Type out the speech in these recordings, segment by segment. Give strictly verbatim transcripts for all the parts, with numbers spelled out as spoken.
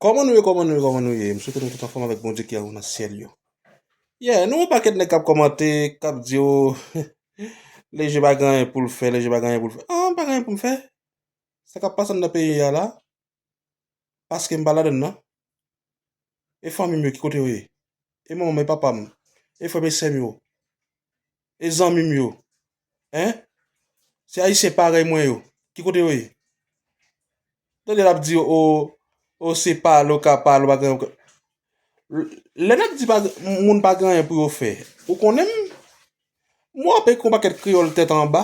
Kòman nou ye, kòman nou ye, kòman nou ye? M swete nou tout anfòm avèk Bondye ki anwo nan syèl yo. Yeah, nou wè yon pakèt nèg k ap kòmante, k ap di, "Oh, Leje pa gen anyen pou l fè, Leje pa gen anyen pou l fè." Ah, m pa gen anyen pou m fè. Sa k ap pase anndan peyi a la, paske m pa ladann nan. E fanmi m yo, ki kote yo ye? E manman m, e papa m, e frè m, e sè m yo, e zanmi m yo, en? Se Ayisyen parèy mwen yo, ki kote yo ye? Tande l ap di, "O, o, se pale, w ka pale, w pa gen anyen." Lè n ap di pa, moun pa gen anyen pou yo fè, ou konnen m, m wè w ap ekri yon pakèt kreyòl tèt anba,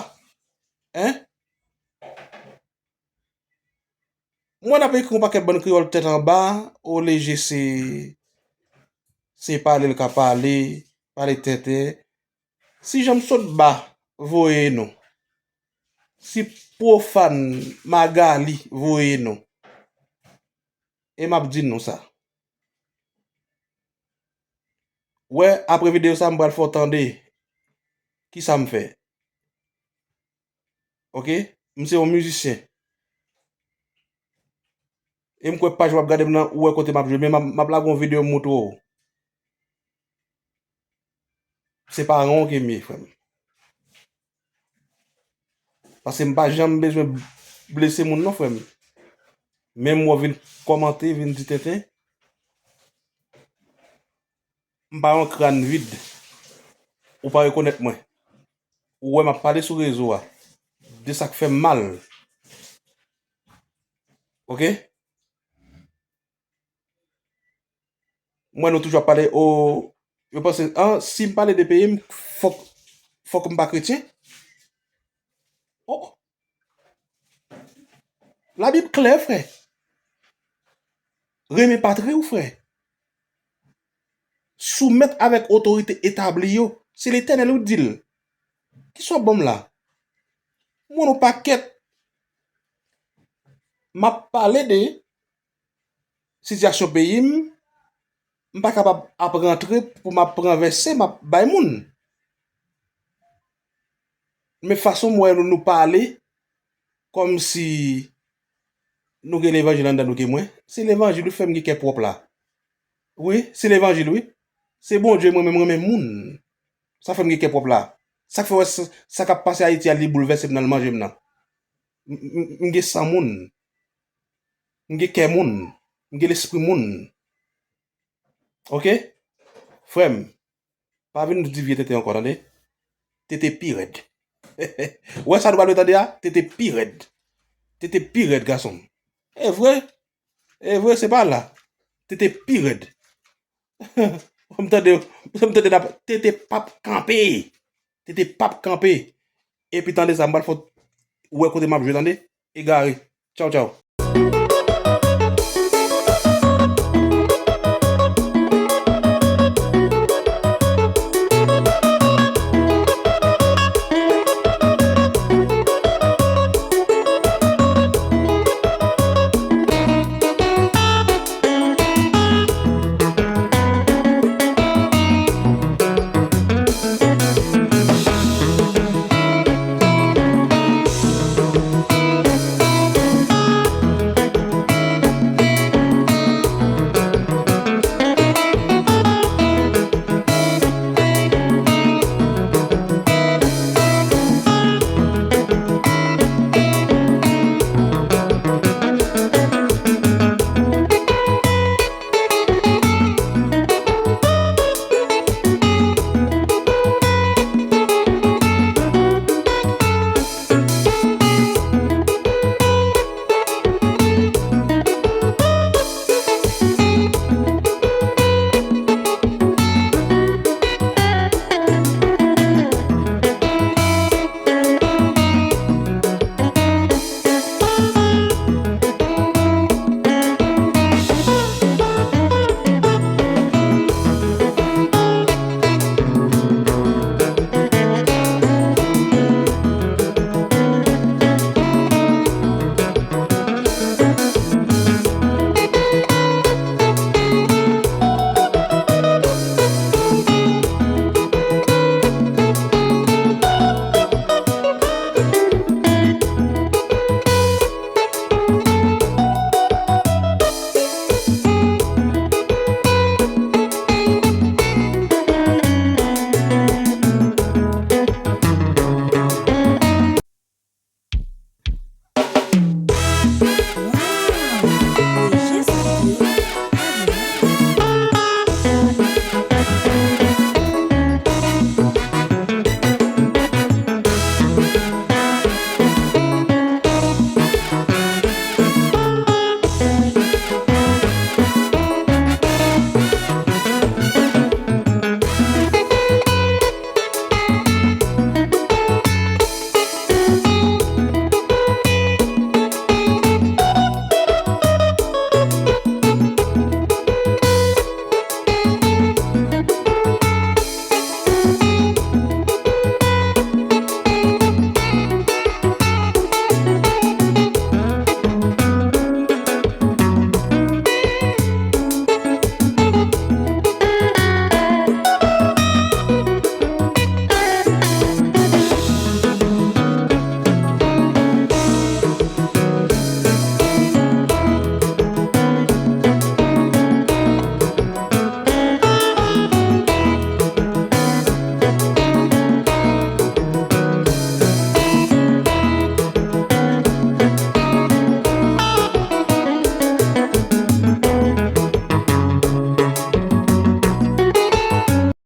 en? M wè n ap ekri yon pakèt bann kreyòl tèt anba, o Leje se, se pale l ka pale, pale tenten. Si Janm sot ba voye nou, si Pwofàn Magali voye nou, e m ap di nou sa. Wè, apre videyo sa, m pral fè w tande kisa m fè. Oke? M se yon mizisyen. E m kwè paj w ap gade m nan, ou wè kote m ap jwe, men m ap, m ap lage yon videyo m montre w. Se paran w ke m ye, frè m. Paske m pa janm bezwen blese moun non, frè m. Men m wè w vin kòmante, vin di tenten. M pa yon kràn vid. Ou pa rekonèt mwen. Ou wè m ap pale sou rezo a de sa k fè m mal. Oke? M wè nou toujou ap pale, o, yo panse, an, si m pale de peyi m, fòk, fòk m pa kretyen? O! Labib klè, frè. Renmen patri w, frè. Soumèt avèk otorite etabli yo. Se Letènèl ou di l. Kisa w ap ban m la? M wè nou pakèt. M ap pale de sitiyasyon peyi m, m pa kapab ap rantre pou m ap pran vèse, m ap bay moun. Men fason m wè nou, nou pale, kòmsi nou gen levanjil anndan nou ke mwen. Se levanjil wi, fè m gen kè pwòp la. Wi, se levanjil wi. Se Bondye mwen menm renmen moun. Sa fè m gen kè pwòp la. Sa k fè wè sa, sa k ap pase Ayiti a li boulvèse m nan, l manje m nan. M, m, m gen san moun. M gen kè moun. M gen lespri moun. Oke? Frè m, pa vin di vye tenten ankò, tande? Tenten pi rèd. Ou wè sa nou pral tande a? Tenten pi rèd. Tenten pi rèd, gason m. E vre. E vre, se pa la. Tenten pi rèd. M tande, m tande n ap, tenten p ap kanpe. Tenten p ap kanpe. Epi tande sa, m pral fè w wè kote m ap jwe, tande? Egare. Tchaw, tchaw.